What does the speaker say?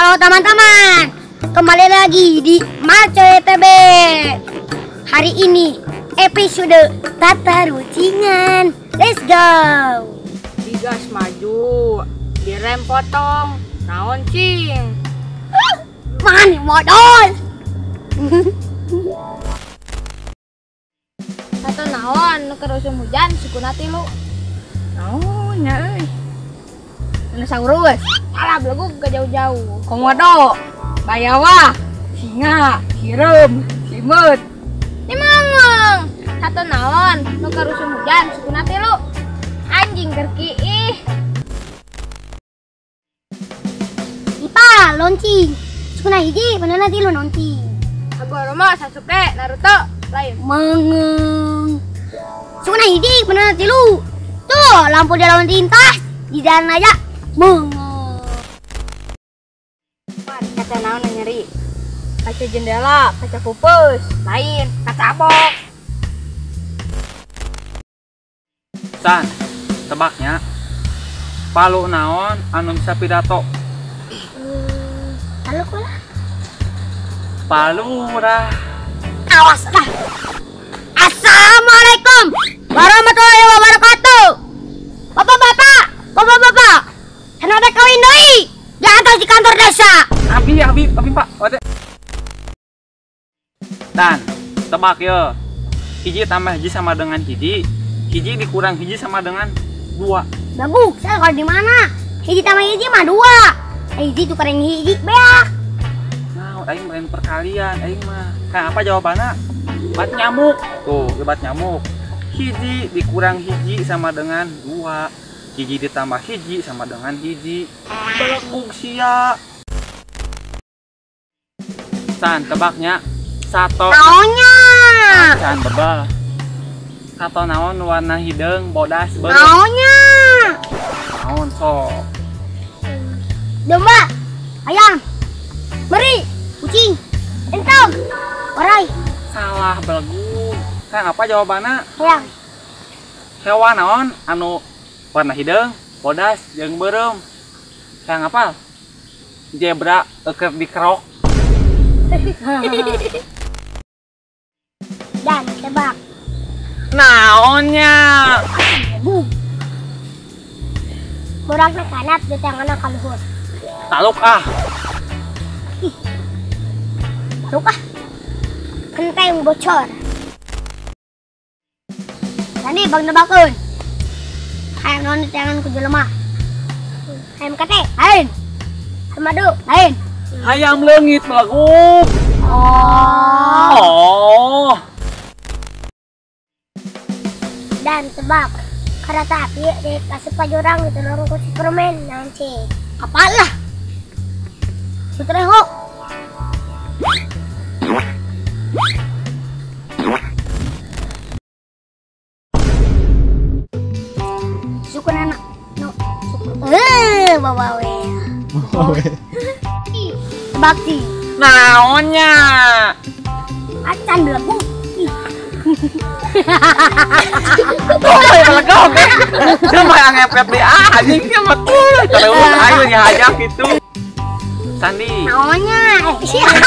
Halo teman-teman, kembali lagi di Marcoy TB. Hari ini episode Tata Rucingan. Let's go. Digas maju, direm potong, naon cing. Man modal. Satu naon nu keur usum hujan sukuna tilu. Naon nya euy. Dinosaurus. Alah belegug gak jauh-jauh. Komodo, bayawah, singa, hireum, simut. Ini mengeng. Satu naon nu keur usum hujan sukuna tilu. Anjing keur kiih. Ipa loncing. Sukuna hiji benerna tilu loncing. Agoromo, Sasuke, Naruto, lain. Mengeng. Sukuna hiji benerna tilu. Tuh, lampu jalan lintas di jalan aja. Mengeng. Kaca naon nyeri? Kaca jendela, kaca pupus, lain, kaca abok. San, tebaknya. Palu naon anu bisa pidato? Palu kula. Palurah. Awas lah. Assalamualaikum warahmatullahi wabarakatuh. Bapak-bapak, bapak-bapak. Hendak kawin deui. Diantar di kantor desa. Abi, abi, abi Pak. Dan tebak ya. Hiji tambah hiji sama dengan hiji. Hiji dikurang hiji sama dengan 2. Bagus, saya kalau di mana? Hiji tambah hiji mah 2. Hiji tukeran hiji beak. Nah, aing main perkalian, aing mah. Kayak apa jawabannya? Bat nyamuk. Tuh, bat nyamuk. Hiji dikurang hiji sama dengan 2. Hiji ditambah hiji sama dengan hiji. Belegug sia. San, tebaknya. Sato. Naonnya. San bebal. Sato naon warna hideung bodas beureum. Naonnya. Naon sok. Domba, ayam, meri, kucing, entong, orai. Salah belegug. Kang apa jawabannya? Hayam. Hewan naon anu warna hideung, bodas jeung beureum. Kang apa? Zebra eukeur dikerok. Dan tebak. Naonnya? Bu. Borakna kanat di tanganna ka luhur. Taluk ah. Ih. Taluk ah. Kenteng bocor. Tadi bang nebakeun. Hayam naon di tangan ku jelema? Hayam kate, lain. Hayam madu, lain. Hayam leungit belegug. Oh. Oh. Dan tebak, kereta api dikasih pajurang ditolong ku Superman nanti. Apalah? Putra ho. Sukuna no suku. Bawa we. Bawa we. Tebak sih. Naonnya? Acan belegug. Oh, belegug. Cuma yang ngepet di anjing mah tuh. Terus ayo ngajak gitu. Sandi. Naonnya? Salah.